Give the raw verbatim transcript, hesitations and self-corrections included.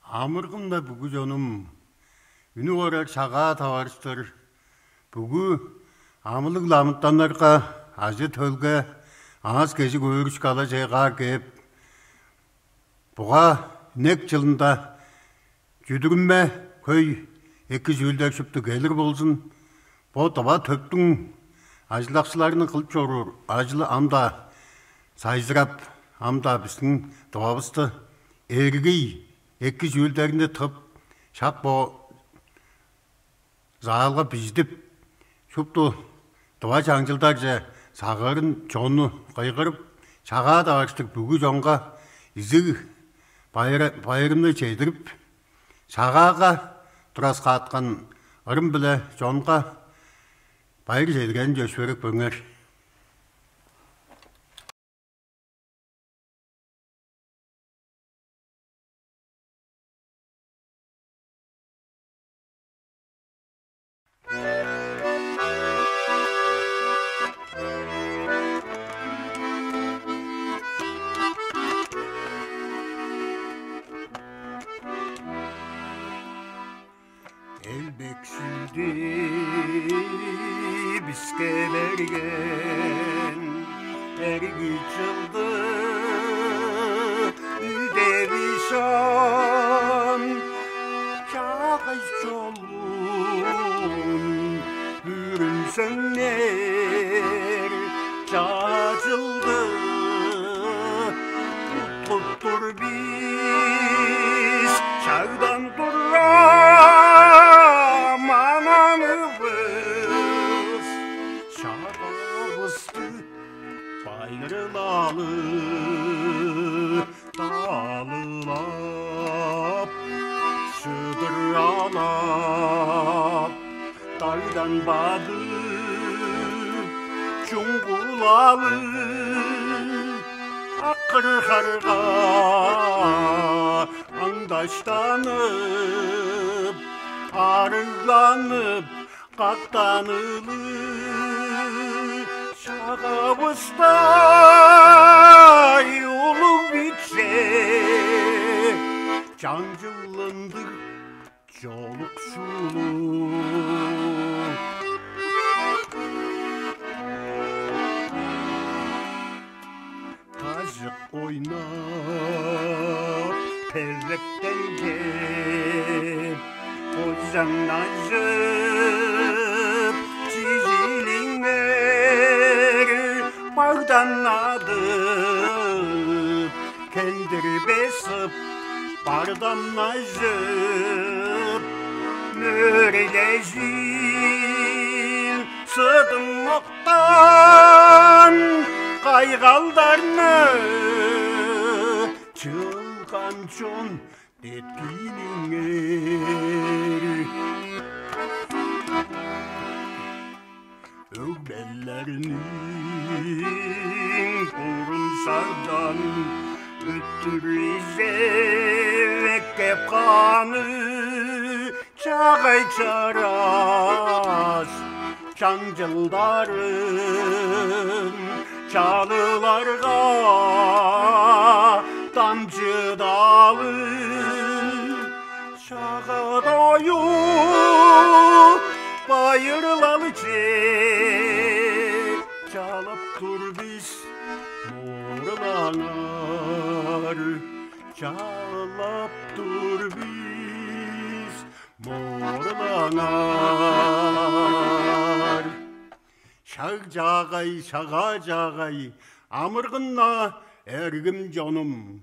Амыргын-на бүгү чонум, үнүп орар Шагаа таварыштыр бүгү амылыг-ла амытаннарга, ажы-төлге, аас-кежик, өөрүшкү ала чайгаар кээп, буга инек чылында чүдүрүмме хөй эки чүүлдер шупту келир болзун. Бо тыва төптүң ажылдакчыларының кылып чоруур ажылы ам-даа сайзырап, ам-даа бистиң Тывавысты эргий эки чүүлдеринде тып, шак бо заалга бижидип, шупту тыва чаңчылдарже сагыырын чонну кыйгырып, Шагаа таварыштыг бүгү чонга изиг байыра-, байырымны чедирип, Шагаага тураскааткан ырым-биле чонга байыр чедиргенин чөпшээреп көрүңер. Элбек шилди биске берген, эрги чылды үдеви шаан, чаагай чолун бүрүн сөңнер чажылды. Туттур бис чагдан тура манаңывыс, Шагаавысты байырлалы талылап, шыдыралап, дагдан бадып чуңгулалы акыр харга аңдаштанып, арыгланып, кактанылы. Шагаавыстай улуг биче чаңчылындыг чолукшулуг. Кажык ойнап, пелектенген, кожаңнажып, чижилиңер багданнадып, кендир бесип, бардамнажып, мөөрейлежип, сыдым октан кайгалдарны чыылган чон деткиилиңер. Өгбелерниң бурун шагдан өттүр изеп эккеп кааны чаагай чараш чаңчылдарын чалыыларга дамчыдалы. Шагаа дою байырлалче чалап тур бис, моорлаңар, чалап тур бис, моорлаңар. Шаг чаагай, Шагаа чаагай, амыргын-на, эргим чонум.